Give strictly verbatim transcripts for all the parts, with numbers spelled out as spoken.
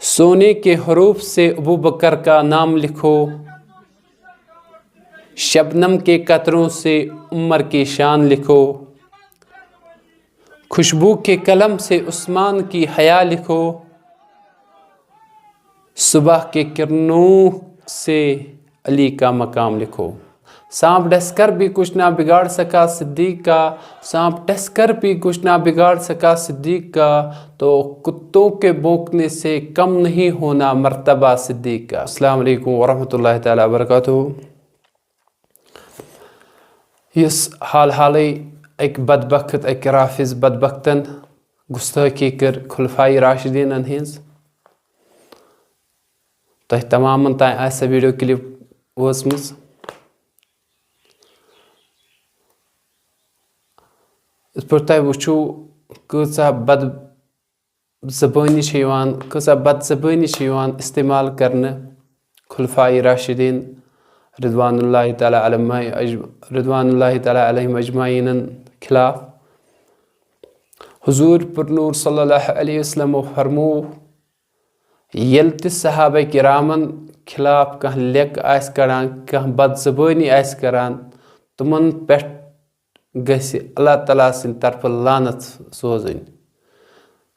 سونے کے حروف سے ابو بکر کا نام لکھو، شبنم کے قطروں سے عمر کی شان لکھو، خوشبو کے قلم سے عثمان کی حیا لکھو، صبح کے کرنوں سے علی کا مقام لکھو۔ سانپ ڈس کر بھی کچھ نہ بگاڑ سکا صدیق کا، سانپ ڈس کر بھی کچھ نہ بگاڑ سکا صدیق کا، تو کتوں کے بھونکنے سے کم نہیں ہونا مرتبہ صدیق کا۔ السلام علیکم ورحمۃ اللہ تعالیٰ وبرکاتہ۔ یُس حال حالٕے أکۍ بدبخت، أکۍ رافض بدبختن گستٲخی کٔر خلفائے راشدیٖنن ہٕنٛز، تۄہہِ تمامن تام آسہِ سۄ video clip وٲژمٕژ۔ یِتھ پٲٹھۍ تۄہہِ وٕچھِو، کۭژاہ بد زبٲنی چھِ یِوان، کۭژاہ بد زبٲنی چھِ یِوان استعمال کرنہٕ خلفائے راشدیٖن رضوان اللہ تعالیٰ علیہم اج-، رضوان اللہ تعالیٰ علیہم اجمعینن خلاف۔ حضور پُرنوٗر صلی اللہ علیہ وسلمو فرموو، ییٚلہِ تہِ صحابہ کرامن خلاف کانٛہہ لیٚکھ آسہِ کڑان، کانٛہہ بد زبٲنی آسہِ کران، تِمن پٮ۪ٹھ گژھِ اللہ تعالیٰ سٕنٛدِ طرفہٕ لعنت سوزٕنۍ۔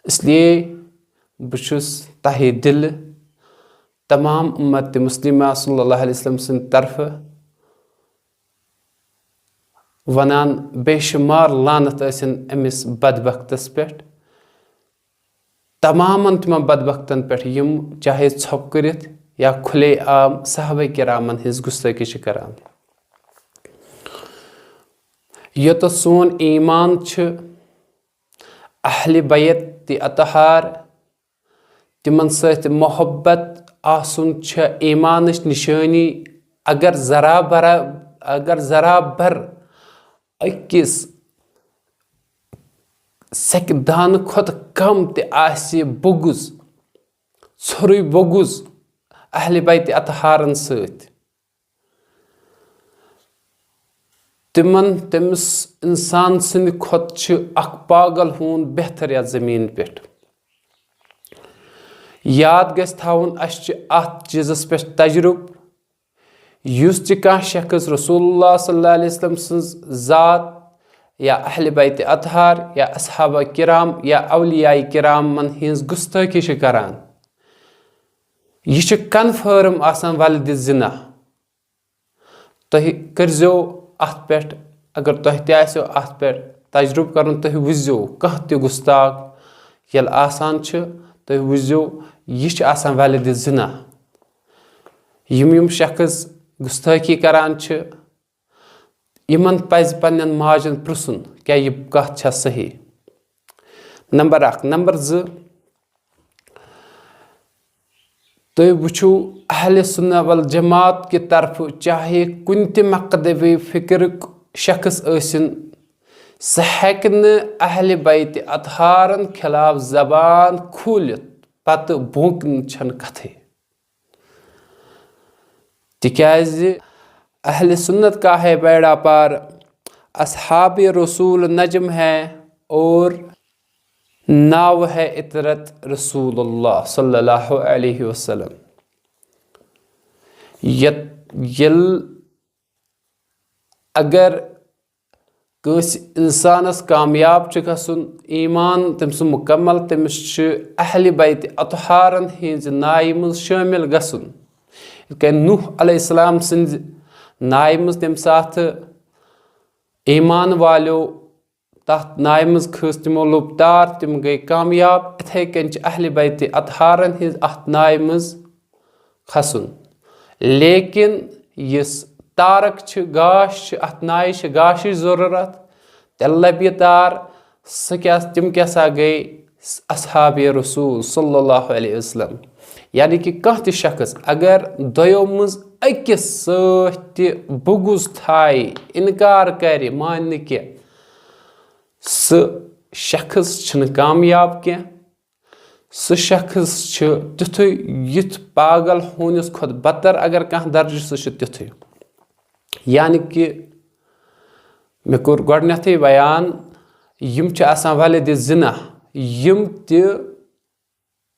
اس لیے بہٕ چھُس تہہِ دِلہٕ تمام امت مسلمہ صلی اللہ علیہ وسلم سٕنٛدِ طرفہٕ ونان، بے شمار لعنت ٲسِن أمِس بدبختس پٮ۪ٹھ، تمامن تِمن بدبختن پٮ۪ٹھ، یِم چاہے ژھۄپہٕ کٔرِتھ یا کھُلے عام صحابہ کرامن ہٕنٛز گستٲخی چھِ کران۔ یوٚتتھ سون ایمان چھُ، اہل بیت تہٕ اطہار، تِمن سۭتۍ محبت آسُن چھےٚ ایمانٕچ نشٲنی۔ اگر ذرا برا-، اگر ذرا بر أکِس سیٚکہِ دانہٕ کھۄتہٕ کم تہِ آسہِ بغض، ژھوٚرُے بغض اہل بیت اطہارن سۭتۍ، تِمن، تٔمِس انسان سٕنٛدِ کھۄتہٕ چھُ اکھ پاگل ہوٗن بہتر یتھ زمین پٮ۪ٹھ۔ یاد گژھِ تھاوُن، اسہِ چھُ اتھ چیٖزس پٮ۪ٹھ تجربہٕ، یُس تہِ کانٛہہ شخص رسول اللہ صلی اللہ علیہ وسلم سٕنٛز ذات یا اہل بیت اطہار یا اصحابہ کرام یا اولیاء کرامن ہٕنٛز گستٲخی چھُ کران، یہِ چھُ confirm آسان ولدِ زنا۔ تُہۍ کٔرزیو اتھ پٮ۪ٹھ، اگر تۄہہِ تہِ آسیو اتھ پٮ۪ٹھ تجربہٕ کرُن، تُہۍ وٕچھزیو کانٛہہ تہِ گستاخ ییٚلہِ آسان چھُ، تُہۍ وٕچھزیو یہِ چھُ آسان ولدِ زنا۔ یِم یِم شخص گستٲخی کران چھِ، یِمن پزِ پننٮ۪ن ماجن پرژھُن، کیٛاہ یہِ کتھ چھا صحیح؟ نمبر اکھ۔ نمبر زٕ، تُہۍ وٕچھِو، اہل سنہ والجماعت کہِ طرفہٕ چاہے کُنہِ تہِ مکتبِ فکرُک شخص ٲسِن، سُہ ہیٚکہِ نہٕ اہل بیت اطہارن خلاف زبان کھوٗلِتھ پتہٕ بونٛکنٕچ چھنہٕ کتھٕے۔ تِکیٛازِ اہل سنت کا ہے بیڑا پار، اصحاب رسول نجم ہے اور ناو ہے عترت رسول اللہ صلی اللہ علیہ وسلم۔ یت-، ییٚلہِ اگر کٲنٛسہِ اِنسانَس کامیاب چھُ گژھُن، ایٖمان تٔمۍ سُنٛد مُکمل، تٔمِس چھُ اہلِ بیتِ اطہارَن ہٕنٛزِ نایہِ منٛز شٲمِل گژھُن۔ یِتھ کٔنۍ نوح علیہ السلام سٕنٛزِ نایہِ منٛز تَمہِ ساتہٕ ایٖمان والیو تَتھ نایہِ منٛز کھٔژ، تِمو لوٚب تار، تِم گٔے کامیاب۔ یِتھَے کٔنۍ چھِ اہلِ بیتِ اطہارَن ہٕنٛز اَتھ نایہِ منٛز کھسُن۔ لیکن یُس تارک چھُ، گاش چھُ، اَتھ نایہِ چھِ گاشٕچ ضروٗرت، تیٚلہِ لَبہِ یہِ تار۔ سُہ کیٛاہ، تِم کیٛاہ سا گٔے اصحابِ رسول صلی اللہ علیہ وسلم؟ یعنی کہِ کانٛہہ تہِ شخص اگر دۄیو منٛز أکِس سۭتۍ تہِ بغض تھایہِ، اِنکار کَرِ، مانہِ نہٕ کینٛہہ، سُہ شخص چھُنہٕ کامیاب کینٛہہ۔ سُہ شخص چھُ تیُتھُے، یُتھ پاگل ہوٗنِس کھۄتہٕ بدتر اگر کانٛہہ درجہٕ، سُہ چھُ تیُتھُے۔ یعنی کہِ مےٚ کوٚر گۄڈٕنٮ۪تھٕے بیان، یِم چھِ آسان ولدِ زِنا، یِم تہِ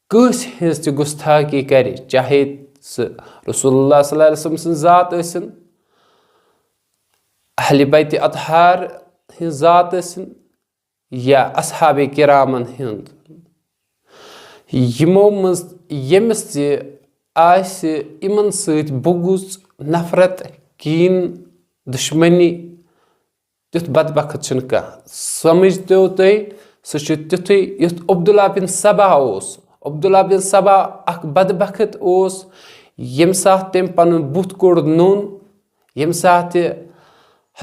کٲنٛسہِ ہٕنٛز تہِ گُستاخی کرِ، چاہے سُہ رسول اللہ صلی اللہ علیہ وسلم سٕنٛز ذات ٲسِن، اہل بیت اطہار ہٕنٛز ذات ٲسِن، یا اصحاب کرامن ہُنٛد، یِمو منٛز ییٚمِس تہِ آسہِ یِمن سۭتۍ بغض، نفرت، کیٖن، دشمنی، تیُتھ بدبخت چھُنہٕ کانٛہہ۔ سمجھتو تُہۍ، سُہ چھُ تیُتھُے یُتھ عبداللہ بن سبا اوس۔ عبداللہ بن سبا اکھ بدبخت اوس، ییٚمہِ ساتہٕ تٔمۍ پنُن بُتھ کوٚڑ نوٚن، ییٚمہِ ساتہٕ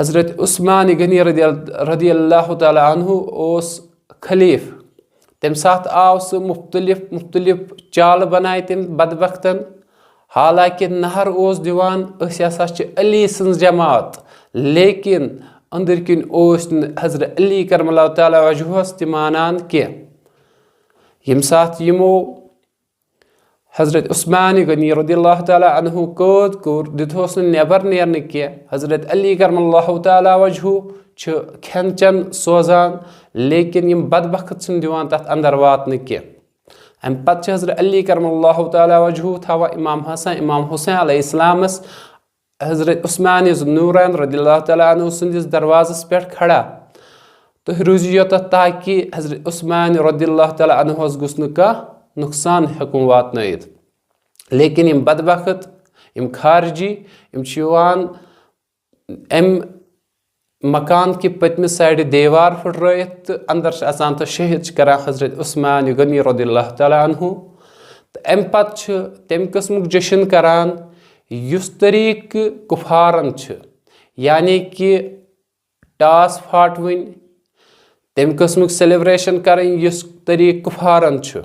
حضرت عثمان غنی رضی ال-، رضی اللہ تعالیٰ عنہ اوس خلیف، تَمہِ ساتہٕ آو سُہ مُختٔلِف مُختٔلِف چالہٕ بنایہِ تٔمۍ بدبختن۔ حالانکہ نہر اوس دِوان، أسۍ ہسا چھِ علی سٕنٛز جماعت، لیکن أنٛدٕرۍ کِنۍ اوس نہٕ حضرت علی کرم اللہ تعالیٰ وجہس تہِ مانان کینٛہہ۔ ییٚمہِ ساتہٕ یِمو حضرت عثمان غنی رضی اللہ تعالیٰ عنہ قٲد کوٚر، دیُتہوس نہٕ نٮ۪بر نیرنہٕ کینٛہہ۔ حضرت علی کرم اللہ تعالیٰ وجہہ چھُ کھٮ۪ن چٮ۪ن سوزان، لیکن یِم بدبخت چھِنہٕ دِوان تَتھ اندر واتنہٕ کینٛہہ۔ اَمہِ پتہٕ چھِ حضرت علی کرم اللہ تعالیٰ وجہہ تھاوان امام حسن، امام حسین علیہ السلامس حضرت عثمان ذو النورین رضی اللہ تعالیٰ عنہ سٕنٛدِس دروازس پٮ۪ٹھ کھڑا۔ تُہۍ روٗزِو یوٚتتھ تاکہِ حضرت عثمان رضی اللہ تعالیٰ عنہس گوٚژھ نہٕ کانٛہہ نۄقصان ہٮ۪کُن واتنٲیِتھ۔ لیکن یِم بدبخت، یِم خارجی، یِم چھِ یِوان اَمہِ مکان کہِ پٔتمہِ سایڈٕ دیوار پھٕٹرٲیِتھ تہٕ اندر چھِ اژان تہٕ شہید چھِ کران حضرت عثمان غنی رضی اللہ تعالیٰ عنہ۔ تہٕ اَمہِ پتہٕ چھِ تَمہِ قٕسمُک جشن کران یُس طریٖقہٕ کُفارن چھِ، یعنی کہِ ٹاس پھاٹوٕنۍ، تَمہِ قٕسمُک سیلیبریشن کرٕنۍ یُس طریٖقہٕ کُفارن چھُ۔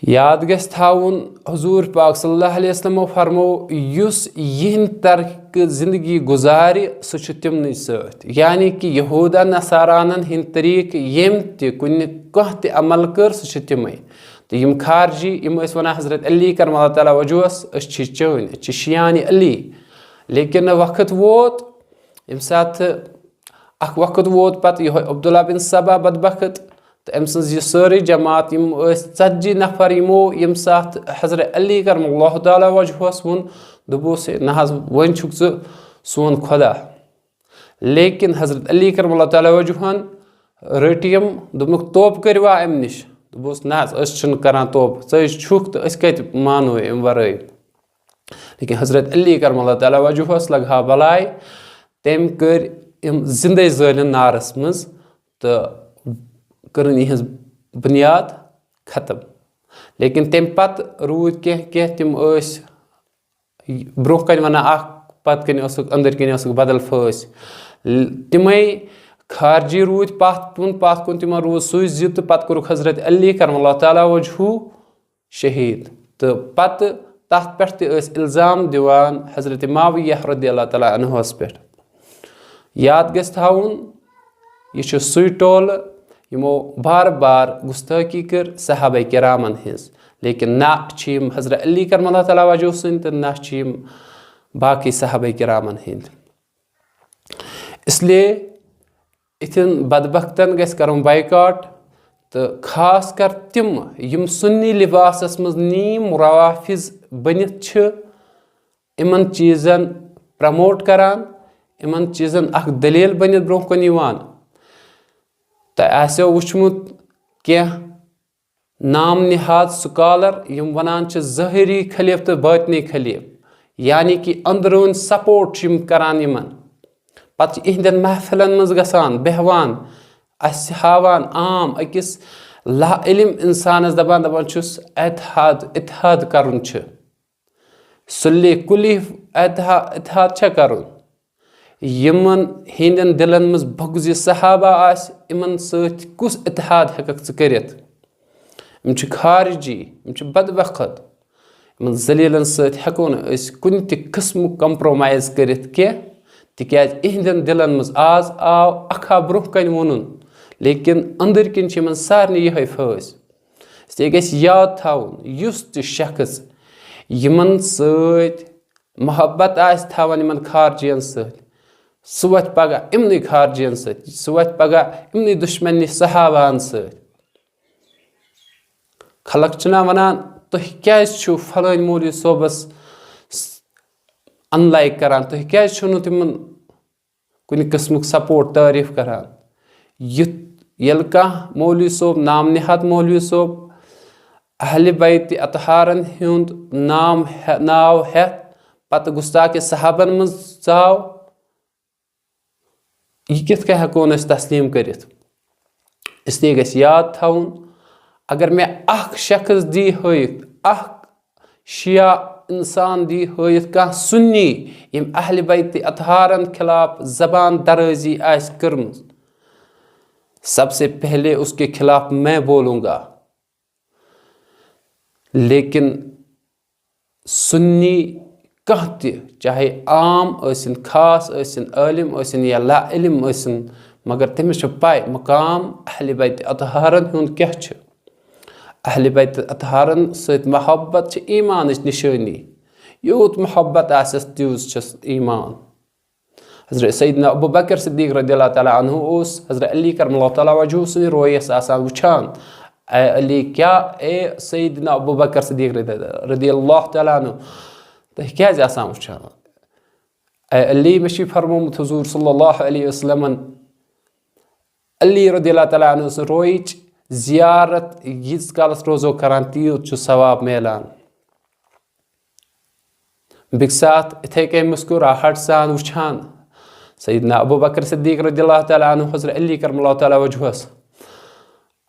یاد گژھِ تھاوُن، حضور پاک صلی اللہ علیہ وسلمو فرمو، یُس یِہنٛدِ طرفہٕ زندگی گُزارِ، سُہ چھُ تِمنٕے سۭتۍ۔ یعنی کہِ یہوٗدا نصارانن ہٕنٛدۍ طریٖقہٕ ییٚمۍ تہِ کُنہِ کانٛہہ تہِ عمل کٔر، سُہ چھُ تِمے۔ تہٕ یِم خارجی، یِم ٲسۍ ونان حضرت علی کرم اللہ تعالیٰ وجہس، أسۍ چھِ چٲنۍ، أسۍ چھِ شیعان علی۔ لیکن وقت ووت، ییٚمہِ ساتہٕ اکھ وقت ووت پتہٕ یِہوٚے عبداللہ بن سبا بدبخت تہٕ أمۍ سٕنٛز یہِ سٲرٕے جماعت، یِم ٲسۍ ژتجی نفر، یِمو ییٚمہِ ساتہٕ حضرت علی کرم اللہ تعالیٰ وجہس ووٚن، دوٚپُس، "ہے، نہ حظ، وۄنۍ چھُکھ ژٕ سون خۄدا۔" لیکن حضرت علی کرم اللہ تعالیٰ وجہن رٔٹۍ یِم، دوٚپمَکھ، "توبہٕ کٔرِوا اَمہِ نِش؟" دوٚپُس، "نہ حظ، أسۍ چھِنہٕ کران توبہٕ، ژٕ ہے چھُکھ تہٕ أسۍ کَتہِ مانو اَمہِ ورٲے؟" لیکن حضرت علی کرم اللہ تعالیٰ وجہس لگہا بلاے، تٔمۍ کٔرۍ یِم زندے زٲلِن نارس منٛز تہٕ کٔرٕن یِہنٛز بُنیاد ختم۔ لیکن تَمہِ پتہٕ روٗدۍ کینٛہہ، کینٛہہ تِم ٲسۍ برٛونٛہہ کنہِ ونان اکھ، پتہٕ کنہِ ٲسٕکھ، أنٛدٕرۍ کنہِ ٲسٕکھ بدل فٲسۍ۔ ل-، تِمے خارجی روٗدۍ پتھ کُن، پتھ کُن تِمن روٗد سُے زِ تہٕ پتہٕ کوٚرُکھ حضرت علی کرم اللہ تعالیٰ وجہہ شہید۔ تہٕ پتہٕ تتھ پٮ۪ٹھ تہِ ٲسۍ الزام دِوان حضرت معاویہ رضی اللہ تعالیٰ عنہس پٮ۪ٹھ۔ یاد گژھِ تھاوُن، یہِ چھُ سُے ٹولہٕ یِمو بار بار گُستٲخی کٔر صحابہ کرامن ہٕنٛز، لیکن نہ چھِ یِم حضرت علی کرم اللہ تعالیٰ وجہہ سٕنٛدۍ تہٕ نہ چھِ یِم باقٕے صحابہ کرامن ہٕنٛدۍ۔ اس لیے اِتھٮ۪ن بدبختن گژھِ کرُن بایکاٹ، تہٕ خاص کر تِم یِم سُنی لباسس منٛز نیم روافض بٔنِتھ چھِ، یِمن چیٖزن پرموٹ کران، یِمن چیٖزن اکھ دٔلیٖل بٔنِتھ برٛونٛہہ کُن یِوان۔ تۄہہِ آسیو وٕچھمُت کینٛہہ نام نہاد سکالر، یِم ونان چھِ ظٲہری خلیف تہٕ باطنی خلیف، یعنی کہِ أنٛدروٗنۍ سپورٹ چھِ یِم کران یِمن۔ پتہٕ چھِ یِہنٛدٮ۪ن محفلن منٛز گژھان، بیٚہوان، اسہِ ہاوان عام أکِس لا علم انسانس دپان، دپان چھُس، "اتحاد، اتحاد کرُن چھُ۔" سُلے کُلی اتحا-، اتحاد چھا کرُن؟ یِمن ہٕنٛدٮ۪ن دِلن منٛز بغضِ صحابہ آسہِ، یِمن سۭتۍ کُس اتحاد ہٮ۪ککھ ژٕ کٔرِتھ؟ یِم چھِ خارجی، یِم چھِ بدبخت۔ یِمن ذلیلن سۭتۍ ہٮ۪کو نہٕ أسۍ کُنہِ تہِ قٕسمُک compromise کٔرِتھ کینٛہہ، تِکیازِ یِہنٛدٮ۪ن دِلن منٛز آز آو اکھا برٛونٛہہ کنہِ ووٚنُن، لیکن أنٛدٕرۍ کِنۍ چھِ یِمن سارنٕے یِہوٚے فٲسۍ۔ اس لیے گژھِ یاد تھاوُن، یُس تہِ شخص یِمن سۭتۍ محبت آسہِ تھاوان، یِمن خارجین سۭتۍ، سُہ وتھِ پگاہ یِمنٕے خارجین سۭتۍ، سُہ وتھِ پگاہ یِمنٕے دُشمنی صحابہن سۭتۍ۔ خلق چھِنہ وَنان، "تُہۍ کیٛازِ چھِو فلٲنۍ مولوی صٲبَس ان لائک کران؟ تُہۍ کیٛازِ چھِو نہٕ تِمن کُنہِ قٕسمُک سپورٹ، تعریٖف کران؟" یُتھ ییٚلہِ کانٛہہ مولوی صٲب، نام نہاد مولوی صٲب، اہلِ بیتِ اطہارن ہُنٛد نام ہے-، ناو ہٮ۪تھ پتہٕ گستاخِ صحابن منٛز ژاو، یہِ کِتھ کٔنۍ ہٮ۪کو نہٕ أسۍ تسلیٖم کٔرِتھ؟ اس لیے گژھِ یاد تھاوُن، اگر مےٚ اکھ شخص دی ہٲیِتھ، اکھ شیعہ انسان دی ہٲیِتھ، کانٛہہ سُنی، ییٚمۍ اہلِ بیتِ اطہارن خلاف زبان درٲزی آسہِ کٔرمٕژ، سب سے پہلے اس کے خلاف میں بولوں گا۔ لیکن سُنی کانٛہہ تہِ، چاہے عام ٲسِن، خاص ٲسِن، عٲلِم ٲسِن یا لا علم ٲسِن، مگر تٔمِس چھِ پَے مقام اہلِ بیتِ اطہارن ہُنٛد کیٛاہ چھُ۔ اہلِ بیتِ اطہارن سۭتۍ محبت چھِ ایٖمانٕچ نِشٲنی۔ یوٗت محبت آسٮ۪س، تیوٗت چھُس ایٖمان۔ حضرت سیدنا ابو بکر صدیق رضی اللہ تعالیٰ عنہ اوس حضرت علی کرم اللہ تعالیٰ وجہہ سٕنٛدِ رویس آسان وٕچھان، "اے علی، کیٛاہ، اے سیدنا ابو بکر صدیق رضی، رضی اللہ تعالیٰ عنہ، تُہۍ کیٛازِ آسان وٕچھان؟ اے علی، مےٚ چھُے فرمومُت حضور صلی اللہ علیہ وسلمن، علی رضی اللہ تعالیٰ عنہ سٕنٛز رویِچ زیارت ییٖتِس کالس روزو کران، تیوٗت چھُ ثواب میلان۔" بیٚکہِ ساتہٕ اِتھَے کٔنۍ مسکراہٹ سان وٕچھان سیدنا ابو بکر صدیق رضی اللہ تعالیٰ عنہ، حضرت علی کرم اللہ تعالیٰ وجہس،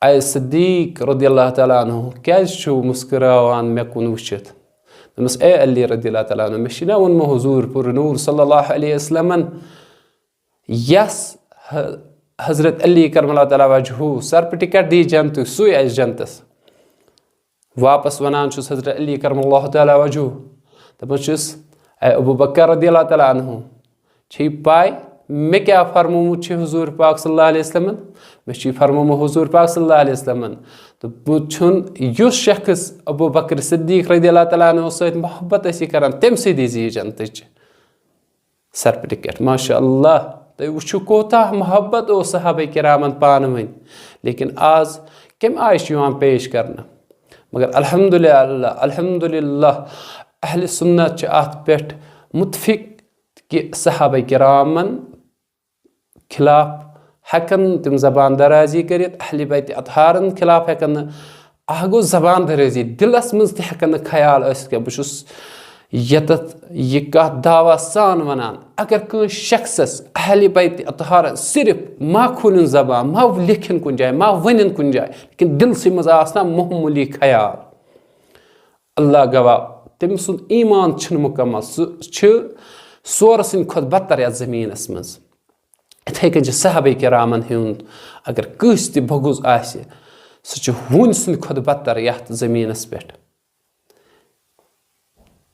"اے صدیق رضی اللہ تعالیٰ عنہ، کیٛازِ چھُو مسکراوان مےٚ کُن وٕچھِتھ؟" دوٚپمَس، "اے علی رضی اللہ تعالیٰ عنہ، مےٚ چھُے نا ووٚنمُت حضور پُر نوٗر صلی اللہ علیہ وسلمن، یَس ح-، حضرت علی کرم اللہ تعالیٰ وجہہ سر پہ ٹکٹ دی جنتُک، سُے آسہِ جنتس۔" واپس ونان چھُس حضرت علی کرم اللہ تعالیٰ وجہہ، دپان چھُس، "اے ابو بکر رضی اللہ تعالیٰ عنہ، چھے پاے مےٚ کیٛاہ فرمومُت چھُ حضور پاک صلی اللہ علیہ وسلمن؟ مےٚ چھُے فرمومُت حضور پاک صلی اللہ علیہ وسلمن، تہٕ بہٕ چھُن یُس شخص ابو بکر صدیق رضی اللہ تعالیٰ عنہ سۭتۍ محبت آسہِ کران، تٔمۍ سٕے دیٖزِ یہِ جنتٕچ سرٹیفکیٹ۔" ماشاء اللہ، تُہۍ وٕچھِو کوتاہ محبت اوس صحابہ کرامن پانہٕ ؤنۍ، لیکن آز کمہِ آیہِ چھُ یِوان پیش کرنہٕ؟ مگر الحمدللہ، الحمدللہ، اہل سنت چھِ اتھ پٮ۪ٹھ متفق کہِ صحابہ کرامن خلاف ہٮ۪کن نہٕ تِم زبان درازی کٔرِتھ، اہل بیت اطہارن خلاف ہٮ۪کن نہٕ، اکھ گوٚو زبان درازی، دِلس منٛز تہِ ہٮ۪کن نہٕ خیال ٲسِتھ کینٛہہ۔ بہٕ چھُس ییٚتٮ۪تھ یہِ کتھ دعویٰ سان ونان، اگر کٲنٛسہِ شخصس اہل بیت اطہارن صرف ما کھولن زبان، ما لیکھن کُنہِ جایہِ، ما ونن کُنہِ جایہِ، لیکن دِلسٕے منٛز آسنا معموٗلی خیال، اللہ گواہ، تٔمۍ سُنٛد ایمان چھُنہٕ مُکمل، سُہ چھُ سورٕ سٕنٛدِ کھۄتہٕ بدتر یتھ زٔمیٖنس منٛز۔ یِتھَے کٔنۍ چھِ صحابہ کرامن ہُنٛد، اگر کٲنٛسہِ تہِ بغض آسہِ، سُہ چھُ ہوٗنۍ سٕنٛدِ کھۄتہٕ بدتر یتھ زٔمیٖنس پٮ۪ٹھ۔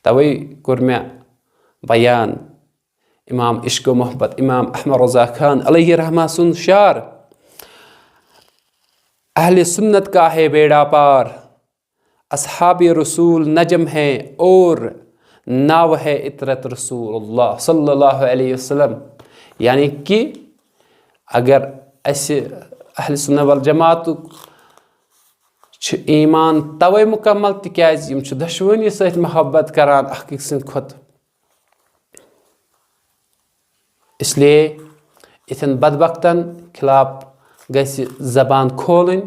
توے کوٚر مےٚ بیان امام عشق و محبت، امام احمد رضا خان علیہ رحمہ سُنٛد شعر، "اہل سنت کا ہے بیڑا پار، اصحاب رسول نجم ہے اور ناو ہے عترت رسول اللہ صلی اللہ علیہ وسلم"۔ یعنی کہ اگر اسہِ اہل سنت والجماعتُک چھُ ایمان توے مکمل، تِکیازِ یِم چھِ دۄشوٕنی سۭتۍ محبت کران اکھ أکۍ سٕنٛدِ کھۄتہٕ۔ اس لیے یِتھٮ۪ن بدبختن خلاف گژھِ زبان کھولٕنۍ،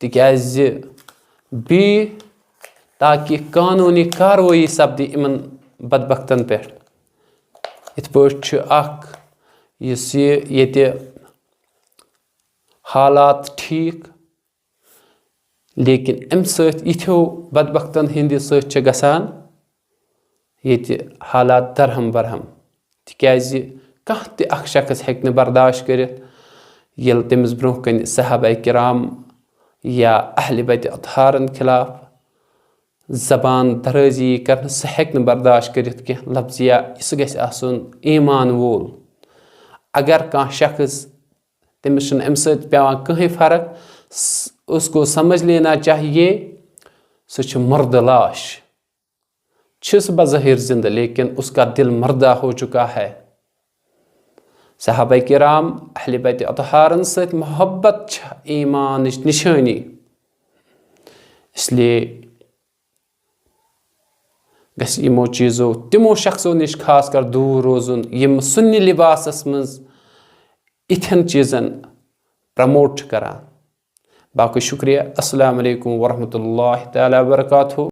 تِکیازِ بیٚیہِ تاکہِ قانوٗنی کاروٲیی سپدِ یِمن بدبختن پٮ۪ٹھ۔ یِتھ پٲٹھۍ چھُ اکھ، یُس یہِ ییٚتہِ حالات ٹھیٖک، لیکن امہِ سۭتۍ یِتھیو بدبختن ہٕنٛدِ سۭتۍ چھِ گژھان ییٚتہِ حالات درہم برہم، تِکیازِ کانٛہہ تہِ اکھ شخص ہیٚکہِ نہٕ برداشت کٔرِتھ، ییٚلہِ تٔمِس برونٛہہ کنہِ صحابہ کرام یا اہل بیت اطہارن خلاف زبان درٲزی کرنہٕ، سُہ ہیٚکہِ نہٕ برداشت کٔرِتھ کینٛہہ۔ لفظیہ، سُہ گژھِ آسُن ایمان وول۔ اگر کانٛہہ شخص، تٔمِس چھُنہٕ امہِ سۭتۍ پٮ۪وان کٕہٕنۍ فرق، س-، اس کو سمجھ لینا چاہیے، سُہ چھُ مردٕ لاش۔ چھُس بظٲہر زندٕ، لیکن اس کا دل مردہ ہو چکا ہے۔ صحابہ کرام، اہل بیت اطہارن سۭتۍ محبت چھِ ایمانٕچ نشٲنی۔ اس اس لیے گژھِ یِمو چیٖزو، تِمو شخصو نِش خاص کر دوٗر روزُن، یِم سُنہِ لباسس منٛز یِتھٮ۪ن چیٖزن پرموٹ چھِ کران۔ باقٕے شُکریہ۔ السلام علیکم ورحمۃ اللہ تعالیٰ وبرکاتہ۔